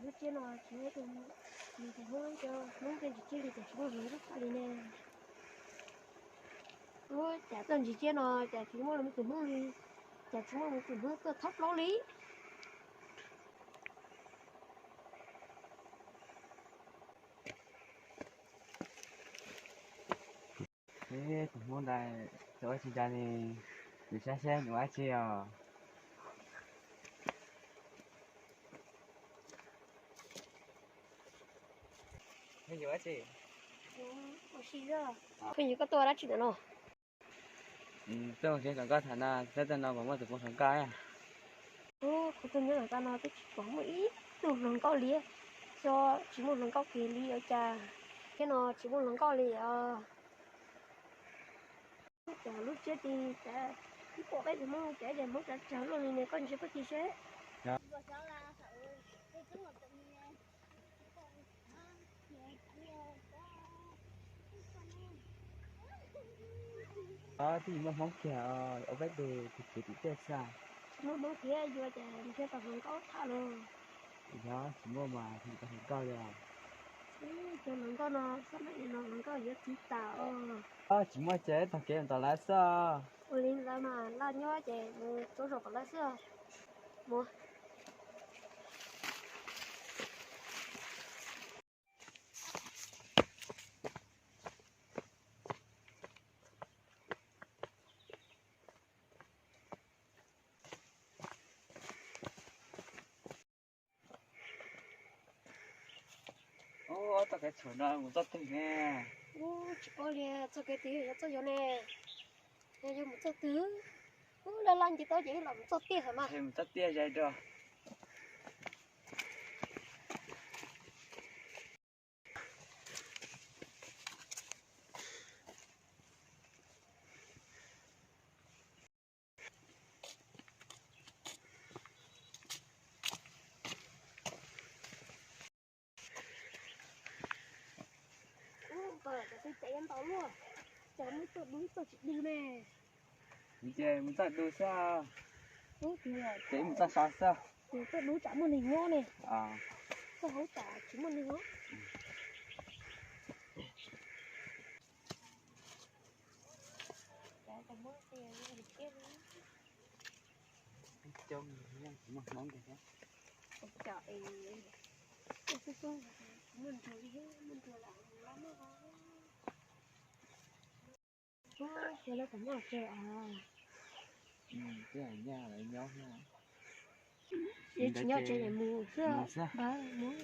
Lub tsiab no tsis muaj tus, nws tus Hmoob, cov Hmoob tej ntsis tsiab li cas tsis muaj hluas nkauj li ne. Ua cas txoj ntsis tsiab no cas tsis muaj leej twg Hmoob li, cas tsis muaj leej twg Hmoob tuaj thab plaub li. Tus Hmoob ntawd txawm ua tsis ntsa li, yus saib seb nws ua dab tsi os. Phooj ywg, koj tuaj ua dab tsi ntawm no? Tuaj mus seb tom nkoj tham no, saib tej no puas muaj tus puav hluas nkauj. Kuv tuaj nyob tom no twb tsis pom muaj ib tug hluas nkauj li, xyov tsis muaj hluas nkauj kiag li ua cas thiab no tsis muaj hluas nkauj li os. Cas lub tsiab tid cas ib pom peb tus Hmoob cas ib daim Hmoob tsav tsawg luaj li ne, koj ntsia puag tid seb. Twb tsis muaj Hmoob kiag, ua peb tus tus kwv tim tej xwb. Tsis muaj Hmoob thiab yuav cas nrhiav tau hluas nkauj tham lauj. Yog tsis muaj mas tsis tau hluas nkauj li os. Cov hluas nkauj no xab maim li no hluas nkauj yuav txiv tas os. Tsis muaj ces tog kev mus tom lawv xwb. Ua li ntawd mas laj nyob ces mus txog zaum tom lawv xwb. Mus. Ub, txoj kev txhuam no mus txoj twg ne? Ub, tsis paub li txoj kev twg yog txoj yuav ne. Yog yuav mus txoj twg? Ub, laj laj nce tau ces los mus txoj tiaj heev mas. Mus txoj tiaj zais dua. Ub, cov txiv tsev ntau luaj, cas muaj txoj dub txoj tsis dub ne. Ces mus txoj dub xwb. Ces mus txoj so xwb. Ces txoj dub tsam muaj neeg nyob ne. Txoj hauv tsam tsis muaj neeg nyob. Tsis nyob tsev mus xwb. Mus.